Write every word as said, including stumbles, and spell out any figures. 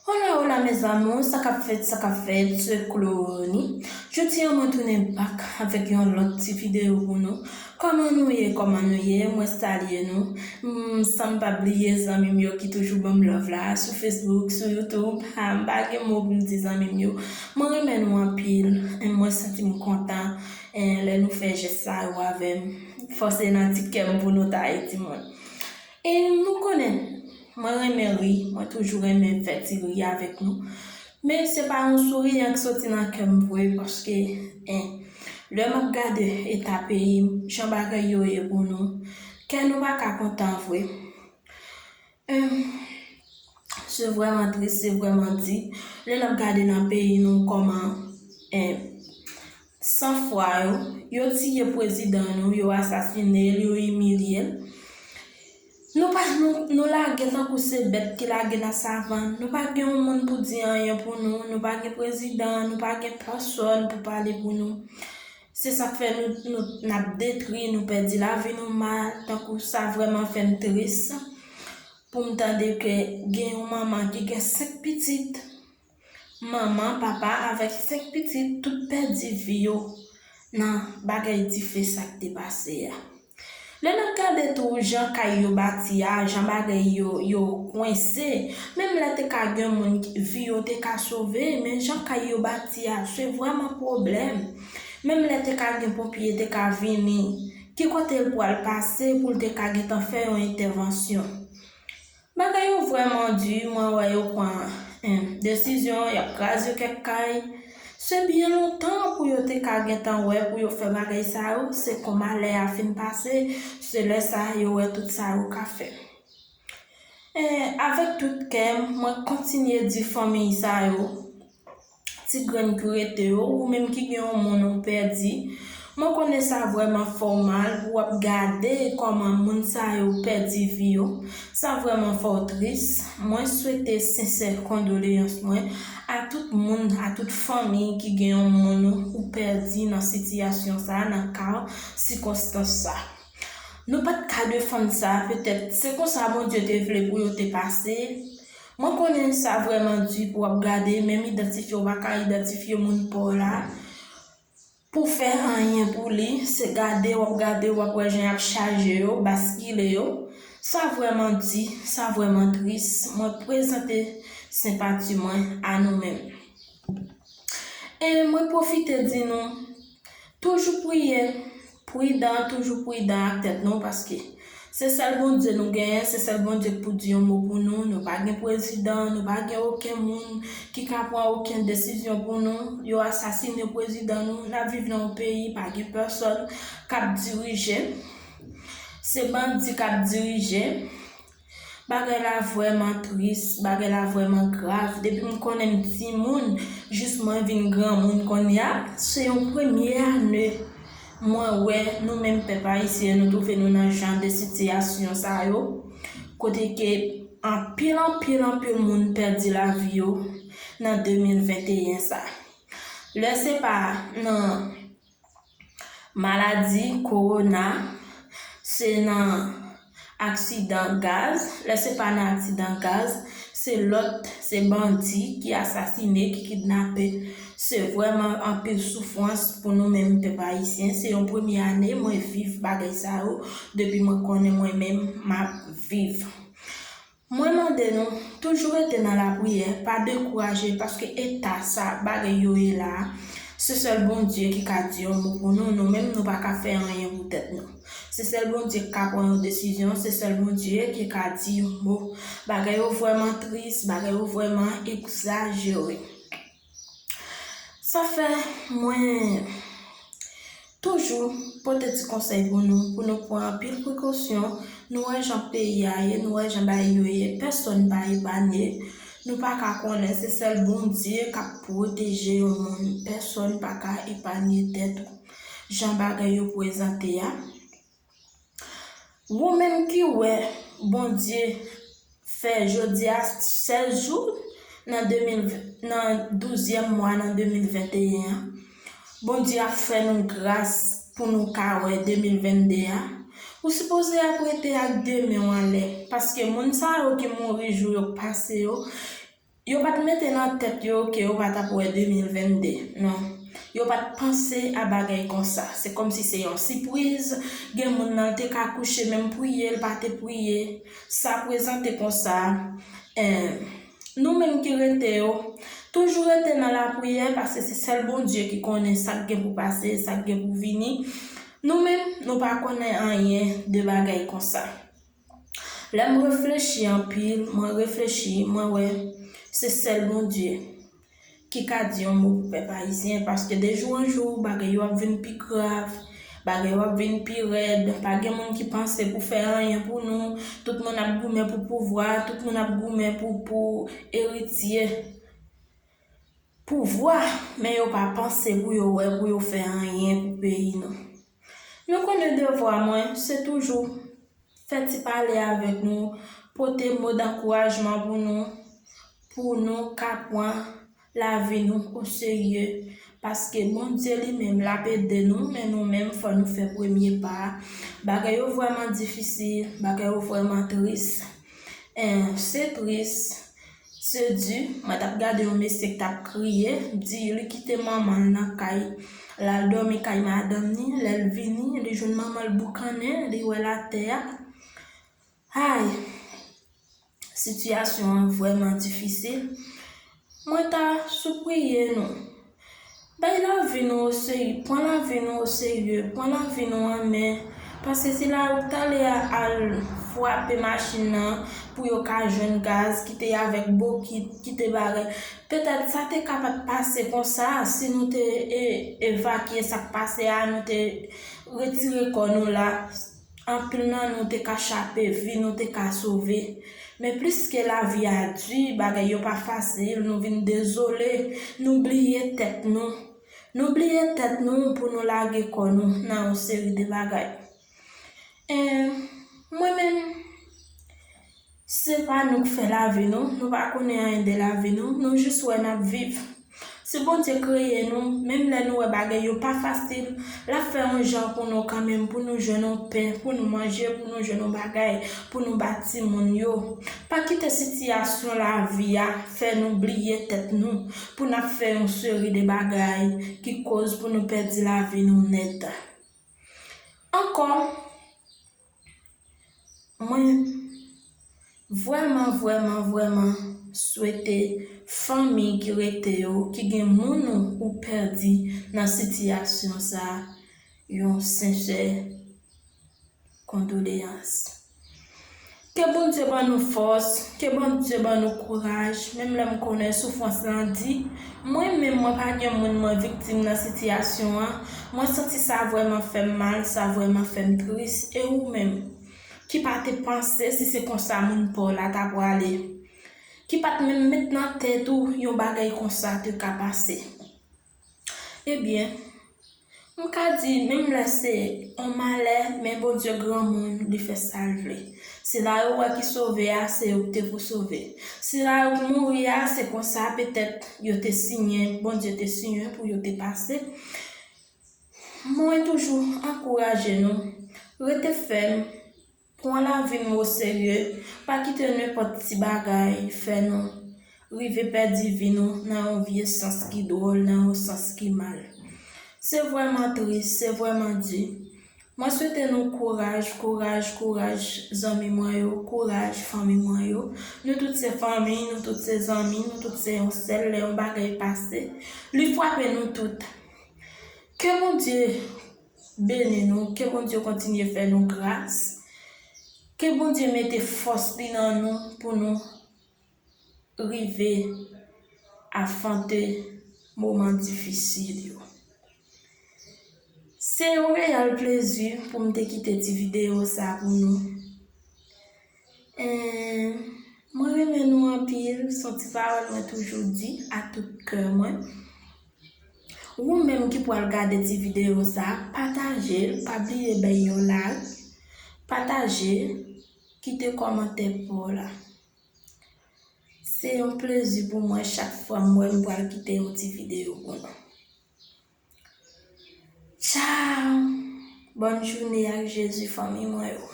Hola, hola, mes amours, sa k ap fèt, sa k ap fèt, se Clonie. Jodi a, mwen tounen back avèk yon lòt ti videyo pou nou. Kòman nou ye, kòman nou ye? Mwen salye nou. Mm, san m pa bliye zanmi m yo ki toujou ban m love la, sou Facebook, sou YouTube. Ha, m pa gen mo pou m di zanmi m yo. Mwen renmen nou anpil, e mwen santi m kontan, e lè nou fè jès sa yo avè m. Fò se nan ti kè m pou nou ta ye, timoun. E nou konnen, mwen renmen ri, mwen toujou renmen fè ti ri avèk nou. Men se pa yon souri an k soti nan kè m vre, paske, en, lè m ap gade eta peyi m, jan bagay yo ye pou nou, kè nou pa ka kontan vre. Em, se vrèman tris, se vrèman di. Lè n ap gade nan peyi nou kòman, em, sanfwa yo, yo tiye prezidan nou, yo asasine l, yo imilye l. Nou pa, nou, nou lage tankou se bèt ki lage nan savann. Nou pa gen yon moun pou di anyen pou nou. Nou pa gen prezidan, nou pa gen pèsòn pou pale pou nou. Se sa k fè nou, nou, n ap detwi, nou pèdi lavi nou mal, tankou sa vrèman fè m tris. Pou m tande ke gen yon manman ki gen senk pitit, manman, papa avèk senk pitit, tout pèdi vi yo nan bagay dife sa k te pase a. Lè n ap gade tou jan kay yo bati a, jan bagay yo, yo kwense, menm lè te ka gen moun ki, vi yo te ka sove, men jan kay yo bati a, se vrèman pwoblèm. Menm lè te ka gen ponpye te ka vini, ki kote l pral pase pou l te ka gentan fè yon entèvansyon? Bagay yo vrèman di, mwen wè yo pran, em, desizyon, y ap kraze kèk kay. Se byen lontan pou yo te ka gentan wè pou yo fè bagay sa yo, se kòman lè a fin pase, se lè sa yo wè tout sa yo ka fè. E, avèk tout kè m, mwen kontinye di fanmi sa yo, ti grenn ki rete yo, ou menm ki gen yon moun ou pèdi, mwen konnen sa vrèman fè w mal pou w ap gade kòman moun sa yo pèdi vi yo. Sa vrèman fè w tris. Mwen swete sensè kondoleyans mwen a tout moun, a tout fanmi ki gen yon moun ou pèdi nan sitiyasyon sa, nan ka, sikonstans sa. Nou pa t ka defann sa, petèt se konsa Bondye te vle pou yo te pase. Mwen konnen sa vrèman di pou w ap gade, menm idantifye w pa ka idantifye moun pa w la. Pou fè anyen pou li, se gade w ap gade, w ap wè jan y ap chaje yo, baskile yo. Sa vrèman di, sa vrèman tris. Mwen prezante senpati mwen a nou menm. E mwen pwofite di nou, toujou priye, pridan, toujou pridan ak tèt nou, paske se sèl Bondye nou genyen, se sèl Bondye k pou di yon mo pou nou. Nou pa gen prezidan, nou pa gen okenn moun ki ka pran okenn desizyon pou nou. Yo asasine prezidan nou, n ap viv nan yon peyi, pa gen pèsòn k ap dirije. Se bandi k ap dirije. Bagay la vrèman tris, bagay la vrèman grav. Depi m konnen m timoun, jis mwen vin granmoun kounye a, se yon premye ane mwen wè nou menm pèp ayisyen, nou twouve nou nan jan de sitiyasyon sa yo, kote ke anpil, anpil, anpil moun pèdi lavi yo nan de mil venteyen sa. Lè se pa nan maladi kowona, se nan aksidan gaz. Lè se pa nan aksidan gaz, se lòt, se bandi ki asasine, ki kidnape. Se vrèman anpil soufrans pou nou menm pèp ayisyen. Se yon premye ane mwen viv bagay sa yo depi mwen konnen mwen menm m ap viv. Mwen mande nou, toujou rete nan lapriyè, pa dekouraje, paske eta sa bagay yo ye la a, se sèl Bondye ki ka di yon mo pou nou, nou menm nou pa ka fè anyen pou tèt nou. Se sèl Bondye k ka pran yon desizyon, se sèl Bondye ki ka di yon mo. Bagay yo vrèman tris, bagay yo vrèman egzajere. Sa fè mwen toujou pote ti konsèy pou nou, pou nou pran anpil prekosyon. Nou wè jan peyi a ye, nou wè jan bagay yo ye, pèsòn pa epanye. Nou pa ka konnen, se sèl Bondye k ap pwoteje yon moun. Pèsòn pa ka epanye tèt ou. Jan bagay yo prezante a, ou menm ki wè Bondye fè jodi a sèz jou nan de mil, nan douzyèm mwa nan de mil venteyen an. Bondye ap fè nou gras pou nou ka wè de mil vennde a. Ou sipoze ap rete ak de men w anlè, paske moun sa yo ki mouri jou yo k pase yo, Yo pa t mete nan tèt yo ke yo pa t ap wè de mil venn de, non. Yo pa t panse a bagay konsa. Se kòmsi se yon sipriz. Gen moun nan te ka kouche menm priye, l pa te priye. Sa prezante konsa. En, nou menm ki rete yo, toujou rete nan lapriyè, paske se sèl Bondye ki konnen sa k gen pou pase, sa k gen pou vini. Nou menm, nou pa konnen anyen de bagay konsa. Lè m reflechi anpil, mwen reflechi, mwen wè se sèl Bondye ki ka di yon mo pou pèp ayisyen, paske de jou an jou, bagay yo ap vin pi grav, bagay yo ap vin pi rèd. Pa gen moun ki panse pou fè anyen pou nou. Tout moun ap goumen pou pouvwa, tout moun ap goumen pou, pou eritye pouvwa, men yo pa panse pou yo wè, pou yo fè anyen pou peyi nou. Nou konnen devwa mwen, se toujou fè ti pale avèk nou, pote mo dankourajman pou nou, pou nou ka pran lavi nou o serye. Paske Bondye li menm, l ap ede nou, men nou menm, fò nou fè premye pa a. Bagay yo vrèman difisil, bagay yo vrèman tris. En, se tris, se di. Mwen t ap gade yon mesye ki t ap kriye, di li kite manman l nan kay, l al dòmi kay madanm ni, lè l vini, li jwenn manman l boukannen, li wè l atè a. Ay, sitiyasyon an vrèman difisil. Mwen ta sipriye nou. Bay lavi nou o serye, pran lavi nou o serye, pran lavi nou an men. Paske si la yo t ale a, al frape machin nan pou yo ka jwenn gaz, ki te avèk bokit, ki te bagay. Petèt sa te ka pa t pase konsa si nou te e, evakye sa k pase a, nou te retire kò nou la. Anpil nan nou te ka chape, vi nou te ka sove. Men pliske lavi a di, bagay yo pa fasil, nou vin dezole, nou bliye tèt nou. Nou bliye tèt nou pou nou lage kò nou nan yon seri de bagay. En, mwen menm, se pa nou k fè lavi nou, nou pa konnen anyen de lavi nou, nou jis wè n ap viv. Si Bondye kreye nou, menm lè nou wè bagay yo pa fasil, l ap fè yon jan pou nou kanmenm, pou nou jwenn yon pen, pou nou manje, pou nou jwenn yon bagay, pou nou ba timoun yo. Pa kite sitiyasyon lavi a fè nou bliye tèt nou, pou n ap fè yon seri de bagay ki koz pou nou pèdi lavi nou nèt. Ankò, mwen vrèman, vrèman, vrèman swete fanmi ki rete yo, ki gen moun ou, ou pèdi nan sitiyasyon sa a, yon sensè kondoleyans. Ke Bondye ban nou fòs, ke Bondye ban nou kouraj, menm lè m konnen soufrans lan di, mwen menm mwen pa gen moun mwen viktim nan sitiyasyon an, mwen santi sa vrèman fè m mal, sa vrèman fè m tris, e ou menm, ki pa te panse si se konsa moun pa w la ta prale, ki pa t menm met nan tèt ou yon bagay konsa te ka pase. Ebyen, m ka di, menm lè se yon malè, men Bondye granmoun, li fè sa l vle. Sila yo wè ki sove a, se yo ki te pou sove. Sila yo k mouri a, se konsa petèt yo te siyen, Bondye te siyen pou yo te pase. Mwen toujou ankouraje nou, rete fèm, pran lavi nou o serye, pa kite nenpòt ti bagay fè nou rive pèdi vi nou nan yon vye sans ki dwòl, nan yon sans ki mal. Se vrèman tris, se vrèman di. Mwen swete nou kouraj, kouraj, kouraj, zanmi mwen yo, kouraj, fanmi mwen yo. Nou tout se fanmi, nou tout se zanmi, nou tout se yon sèl. Lè yon bagay pase, li frape nou tout. Ke Bondye beni nou, ke Bondye kontinye fè nou gras, ke Bondye mete fòs li nan nou pou nou rive afwonte moman difisil yo. Se yon reyèl plezi pou m te kite ti videyo sa pou nou. Eh, mwen renmen nou anpil, se yon ti pawòl mwen toujou di a tout kè mwen. Ou menm ki pral gade ti videyo sa, pataje l, pa bliye bay yon like, pataje, kite kòmantè pa w la. Se yon plezi pou mwen chak fwa m wè m pral kite yon ti videyo pou nou. Tchao! Bòn jounen ak Jezi, fanmi mwen yo.